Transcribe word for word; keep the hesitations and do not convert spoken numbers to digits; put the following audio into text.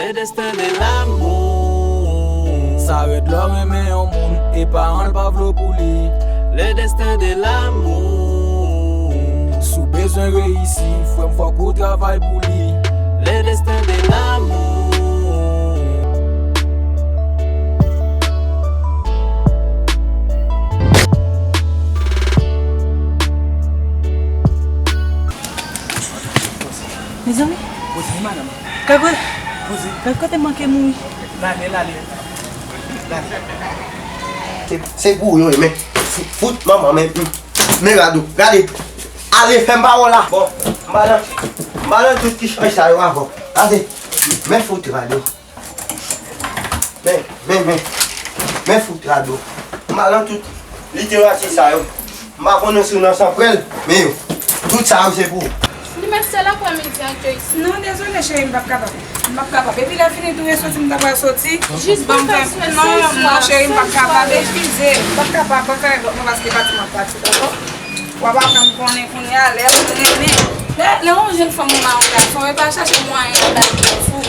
Le destin de l'amour. Sa rèd lè w renmen yon moun e paran l pa vle w pou li. Le destin de l'amour. Si w bezwen reyisi, frè m, fòk ou travay pou li. Le destin de l'amour. Mezanmi. Poze, madanm. Gagwe. Poze. Gad kote m manke mouri. Lale, lale. Lale. Se, se pou ou yo ye, men. Fout, fout, manman, men, men, men rad ou. Gade. Ale, fè m pa wè w la. Bon, m pa nan, m pa nan tout ti chanj sa yo avè w. Gade. Men fout rad ou. Men, men, men. Men fout rad ou. M pa nan tout literati sa yo. M pa konnen si w nan san prèl, men yo. Tout sa yo se pou ou. Li mèt sèl aprèmidi an Joyce. Non, dezole, cheri, m p ap kapab. M p ap kapab. Epi lè fini tou, e soti m ta pral soti. Jis ban m fè swen non, non, cheri, m p ap kapab. Eskize, m p ap kapab. Ban m fè lòt non, paske pati m ap pati, dakò? W ap aprann konnen kounye a, lè moun renmen. Lè, lè yon jèn fanm renmen yon gason, e pa chache mwayen pou l al fou.